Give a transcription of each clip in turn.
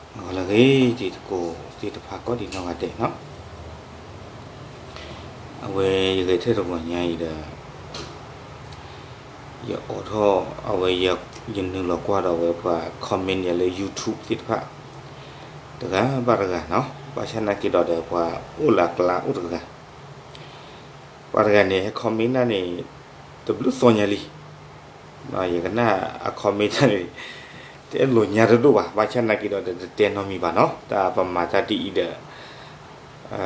ဂီၤလၢအဂ့ၤ တံၤသကိးသ့ၣ်တဖၣ်ကိးဒံးနီၢ်ဂၤဒဲးနီၤ, အဝဲယဂဲၤထၢၣ်တဂီၤညါအံၤဒီး ယအိးထီၣ်အဝဲ ယနုာ်လီၤကွၢ်ဒီးအဝဲပှၤ comment ယၤလၢ YouTube သ့ၣ်တဖၣ် တဂၤဘၣ်တဂၤနီၤ, ဘၣ်ဆၣ်နာ်က့ၤဒီးဒီးပှၤအိၣ်လၢအကျါအိၣ်တဂၤ ပှၤတဂၤန့ၣ် ဟဲ comment တၢ်န့ၣ် တဘျုးသီညါလံ, ယကနၣ်အ comment တၢ်န့ၣ် တအဲၣ်လိာ်ညါတဒိၣ်ဘၣ်, ဘၣ်ဆၣ်နာ်က့ၤဒီးဒီးတတဲနီတမံၤဘၣ်နီၤ, တၢ်ပမၤတၢ်ဒ်အံၤဒီး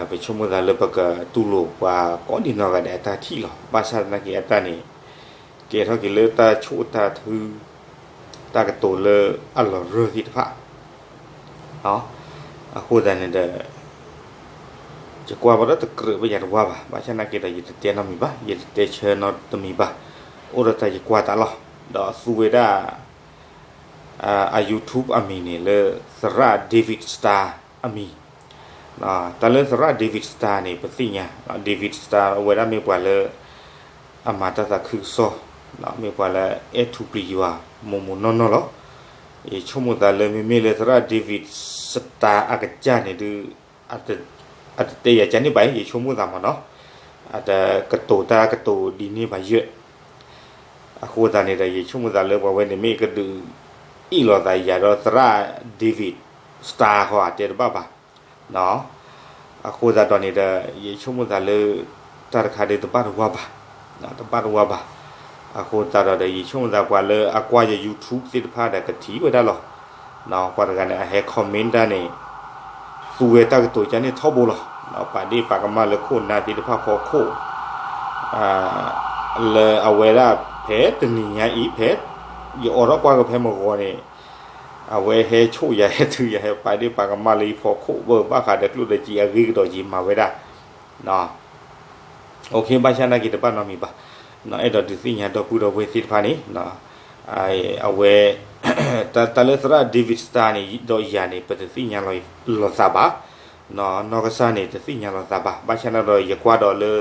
ပဆိကမိၣ်သးလၢပကတူၢ်လိာ်ပှၤကိးဒံးနီၢ်ဂၤဒဲးအတၢ်ထံၣ်လီၤ, ဘၣ်ဆၣ်သနာ်က့အတၢ်န့ၣ် ကဲထီၣ်က့ၤလၢတၢ်ဆိၣ်တၢ်ထု တၢ်ကတိၤလၢအလီၤရၢၢ်သ့ၣ်တဖၣ် အဃိသတးန့ၣ်ဒီး ယကွၢ်ဘၣ်ဒီးတကြၢးဘၣ်ယၤတဝါဘၣ်, ဘၣ်ဆၣ်နာ်က့ၤဒီးယတတဲနီတမံၤဘၣ်, ယတတဲဆၢနီတမံၤဘၣ်, အိၣ်ဒီးတၢ်ယကွၢ်တၢ်လီၤ, ဒီးသူဝဲဒၣ် အ YouTube အမံၤန့ၣ်လၢ သရၣ် David Star အမံၤ, တၢ်လၢသရၣ် David Star န့ၣ် ပသ့ၣ်ညါ, David Star အဝဲဒၣ်မ့ၢ်ပှၤလၢ အမၤတၢ်သးခုကစီၣ်, မ့ၢ်ပှၤလၢအဲၣ်ထူပျံၤယွၤ မိၢ်မိၢ်နီၢ်နီၢ်လီၤ, ယဆိကမိၣ်သးလၢမ့မ့ၢ်လၢသရၣ် David Star အကစၢ်န့ၣ်ဒုး အတတဲယၤကန့ၣ်ဘၣ်, ယဆိကမိၣ်သးမ့ၢ်နီၤ, အတကတိၤတၢ်ကတိၤဒ်န့ၣ်ဘၣ်ယဲၢ်, အဃိသတးန့ၣ်ဒီး ယဆိကမိၣ်သးလၢပှၤဝဲန့ၣ်မ့ၢ်ကဒုးအ့ၣ်လိာ်သးယၤဒီးသရၣ် David Star ဃီအတဲတဘၣ်ဘၣ် အဃိသတးဒီးန့ၣ်ဒီး ယဆိကမိၣ်သးလၢ တၢ်တခါဒုးတဘၣ်တဝါဘၣ်, တဘၣ်တဝါဘၣ်, အဃိသတးဒီးဒီး ယဆိကမိၣ်သးပှၤလၢအကွၢ်ယ YouTube သ့ၣ်တဖၣ်ဒီးကထံၣ်ဝဲဒၣ်လီၤ, ပှၤတဂၤန့ၣ် အဟဲ comment တၢ်န့ၣ် သူဝဲတၢ်ကတိၤကန့ၣ်ထီဘိလီၤ, ပာ်ဒ့ၣ်ပာ်ကမၣ်လၢခိၣ်နၢ်သ့ၣ်တဖၣ်ဖီခိၣ် လၢအဝဲဒၣ်ဖဲတနံၤညါအံၤ ဖဲယအိးထီၣ်ကွၢ်က့ၤဖဲမုၢ်ဂီၤန့ၣ် အဝဲဟဲဆိၣ်ယၤဟဲထုယၤ ဟဲပာ်ဒ့ၣ်ပာ်ကမၣ်လၢယဖီခိၣ် ဘၣ်ဃးဒီးကျိၣ်ဒီးစ့အဂ့ၢ်ကဒီးက့ၤမၤဝဲဒၣ် ဘၣ်ဆၣ်နာ်က့ၤတဘၣ်နီတမံၤဘၣ်, အဲၣ်ဒိးဒုးသ့ၣ်ညါဒီပုၢ်ဒီဝဲၢ်သ့ၣ်တဖၣ်န့ၣ် အဝဲ တၢ်လၢသရၣ် David Star န့ၣ် ဒီးယၤန့ၣ် ပတသ့ၣ်ညါလီၤသးဘၣ်, နီၢ်ကစၢ်န့ၣ် တသ့ၣ်ညါလီၤသးဘၣ်, ဘၣ်ဆၣ်န့ၣ်ဒီးယကွၢ်ဒီးလၢ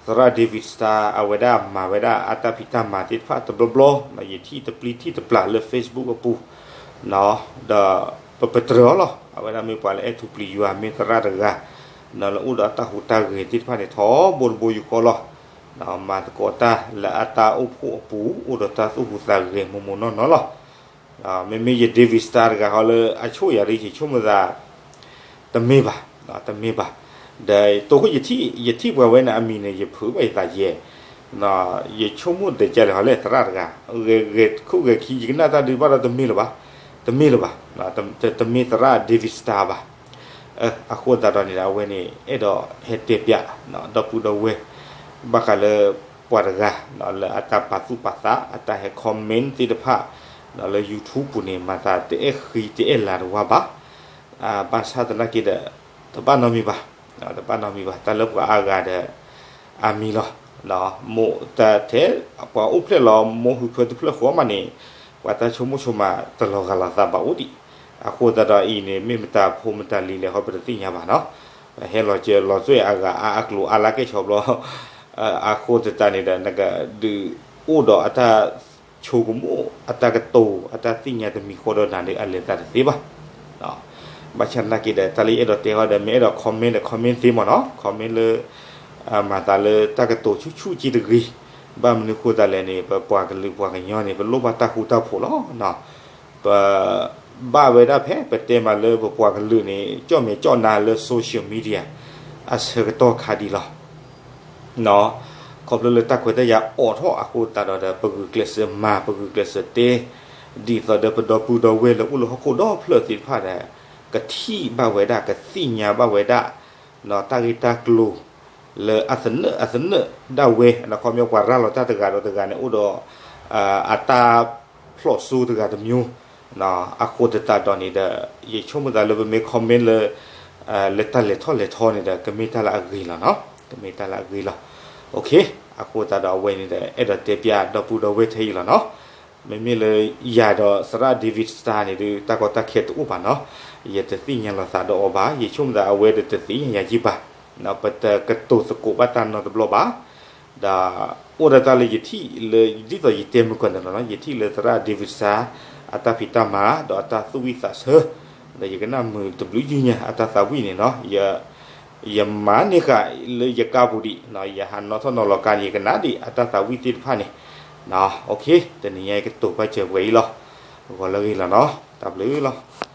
သရၣ် David Star အဝဲဒၣ်မၤဝဲဒၣ်အတၢ်ဖံးတၢ်မၤသ့ၣ်တဖၣ်တဘျီဘျီ ယထံၣ်တပျံၤထံၣ်တပျၢ်လၢ Facebook အပူၤ ဒီးပပတြၢၤအီၤလီၤ, အဝဲဒၣ်မ့ၢ်ပှၤလၢအဲၣ်ထူပျံၤယွၤ မ့ၢ်သရၣ်တဂၤ လၢအိၣ်ဒီးအတၢ်ဟူးတၢ်ဂဲၤသ့ၣ်တဖၣ်န့ၣ် ထီဘိတဘိယူၢ်ဃီလီၤ, မၤသကိးတၢ်လၢအတၢ်အိၣ်ဖှိၣ်အပူၤ အိၣ်ဒီးတၢ်သူၣ်ဟူးသးဂဲၤမိၢ်မိၢ်နီၢ်နီၢ်လီၤ. မ့မ့ၢ်ယ David Star တဂၤဃီလၢအဆိၣ်ယၤဒ်ယဆိကမိၣ်သး တမ့ၢ်ဘၣ်, တမ့ၢ်ဘၣ်, ဒီးတိခိၣ် ယထံၣ်ပှၤဝဲန့ၣ်အမံၤန့ၣ် ယဖုးဘၣ်ယသးယဲၢ်, ယဆိကမိၣ်တဲကလဲာ်ဟီလဲၣ်သရၣ်တဂၤ, ဂဲၤဂဲၤခိၣ်ဂဲၤခံ ယကနၣ်တၢ်ဒုးဘၣ်ဒီးတမ့ၢ်လၢၤဘၣ်, တမ့ၢ်လၢၤဘၣ်, တမ့ၢ်သရၣ် David Star ဘၣ် အဃိသတးဒီးန့ၣ်ဒီး အဝဲန့ၣ် အဲၣ်ဒိးဟဲတဲပျး ဒီပုၢ်ဒီဝဲၢ် ဘၣ်ဃးလၢ ပှၤတဂၤ လၢအတၢ်ပာ်သူၣ်ပာ်သး အတၢ်ဟဲ comment သ့ၣ်တဖၣ် လၢ YouTube ပူၤန့ၣ် မၤသးတအဲၣ်ဃံတအဲၣ်လၤတဝါဘၣ်, ဘၣ်ဆၣ်သနာ်က့ဒီး တဘၣ်နီတမံၤဘၣ်, တဘၣ်နီတမံၤဘၣ်, တၢ်လၢပှၤအါဂၤဒီး အမံၤလီၤ, မိၢ်တၢ်ထဲ ပှၤအိၣ်ဖျဲၣ်လီၤ မိၢ်ဟူးဖၢတဖျၢၣ်ဃီမးန့ၣ် ပှၤတၢ်ဆိကမိၣ်ဆိကမးတလီၤဂာ်လိာ်သးဘၣ်အိၣ်ဒံး, အဃိသတးဒီးအံၤန့ၣ် မ့ၢ်မတၤဖိမတၤလံၤလဲၣ်ဃီ ပတသ့ၣ်ညါဘၣ်နီၤ, ဟဲလီၤစၢၤလီၤသွဲၣ်အဂၤအါအကျိၤအါလၢကဲၣ်ဆိးဘျီ, အဃိသတးန့ၣ်ဒီး နကဒုးအိၣ်ဒီးအတၢ်ဆိကမိၣ် အတၢ်ကတိၤ အတၢ်သ့ၣ်ညါတမံၤဃီဒီးနၤန့ၣ် အလဲၤသးတသ့ဘၣ် ဘၣ်ဆၣ်သနာ်က့ဒီး တၢ်လၢယအဲၣ်ဒိးတဲဃီဒီး မ့ၢ်အဲၣ်ဒိး comment ဒီး comment သ့မ့ၢ်နီၤ, comment လၢ မၤသးလၢတၢ်ကတိၤဆူၣ်ဆူၣ်က့တဂ့ၤ, ဘၣ်မနုၤဃိသတးလဲၣ်န့ၣ် ပပှၤကလုာ်ပှၤကညီန့ၣ် ပလိၣ်ဘၣ်တၢ်ဃူတၢ်ဖိးလီၤ. ပ ဘၣ်ဝဲဒၣ်ဖဲ ပတဲမးလၢပပှၤကလုာ်န့ၣ် ကၠီၣ်မဲာ်ကၠီၣ်နါလၢ social media အဆၢကတီၢ်ခါဒံးလီၤ. ခီဖျိလၢတၢ်ခွဲးတၢ်ယာ်အိးထီၣ်အဃိသတးဒီး ပဂုာ်ကျဲးစၢးမၤ ပဂုာ်ကျဲးစၢးတဲ ဒ်သိးဒီးပဒီပုၢ်ဒီဝဲၢ်လၢအိၣ်လၢဟီၣ်ခိၣ်ဒီဖျၢၣ်သ့ၣ်တဖၣ်ဒီး ကထံၣ်ဘၣ်ဝဲဒၣ် ကသ့ၣ်ညါဘၣ်ဝဲဒၣ် တၢ်ဂ့ၢ်တၢ်ကျိၤ လၢအသနၢၣ်အသနၢၣ်ဒၣ်ဝဲ ခီပညီပှၤရၤလီၤတၢ်တဂၤဒီးတဂၤန့ၣ် အိၣ်ဒီး အတၢ်ဖျိးစိတဂၤတမျိုး အဃိသတးဒီးန့ၣ်ဒီး ယဆိကမိၣ်သးလၢပမ့ၢ် comment လၢ လၢတၢ်လဲၤထီၣ်လဲၤထီန့ၣ်ဒီး ကမ့ၢ်တၢ်လၢအဂ့ၤလီၤနီၤ, ကမ့ၢ်တၢ်လၢအဂ့ၤလီၤ. အဃိသတးဒီးအဝဲန့ၣ်ဒီး အဲၣ်ဒိးတဲပျးဒီပုၢ်ဒီဝဲၢ်ထဲအံၤလီၤနီၤ. မ့မ့ၢ်လၢယၤဒီးသရၣ် David Star န့ၣ်ဒီး တၢ်ကီတၢ်ခဲတအိၣ်ဘၣ်နီၤ, ယတသ့ၣ်ညါလိာ်သးဒီးအီၤဘၣ်, ယဆိကမိၣ်သးအဝဲဒီးတသ့ၣ်ညါယၤယံၢ်ဘၣ်, ပတကတိၤသကိးဘၣ်တၢ်နီတဘျီဘၣ်. ဒီးအိၣ်ဒီးတၢ်လၢယထံၣ်လၢ ဒ်သိးယတဲမုၢ်ကီၢ်န့ၣ်လီၤနီၤ, ယထံၣ်လၢသရၣ် David Star အတၢ်ဖံးတၢ်မၤ ဒီးအတၢ်သူၣ်ဝံၣ်သးဆၢ ဒီးယကနၣ်မုာ်တဘျုးယုၢ်ညါအတၢ်သးဝံၣ်န့ၣ်နီၤ, ယမၤန့ၢ်ဃာ်လၢယကါပူၤဒံး, ယဟးနီၣ်ထီၣ်နီၣ်လီၤကါန့ၣ် ယကနၣ်ဒံးအတၢ်သးဝံၣ်သ့ၣ်တဖၣ်န့ၣ်, တနံၤညါအံၤကတိၤပာ်စၢၤပှဲၤအံၤလီၤ, ဂီၤလၢအဂ့ၤလီၤနီၤ, တၢ်ဘျုးလီၤ.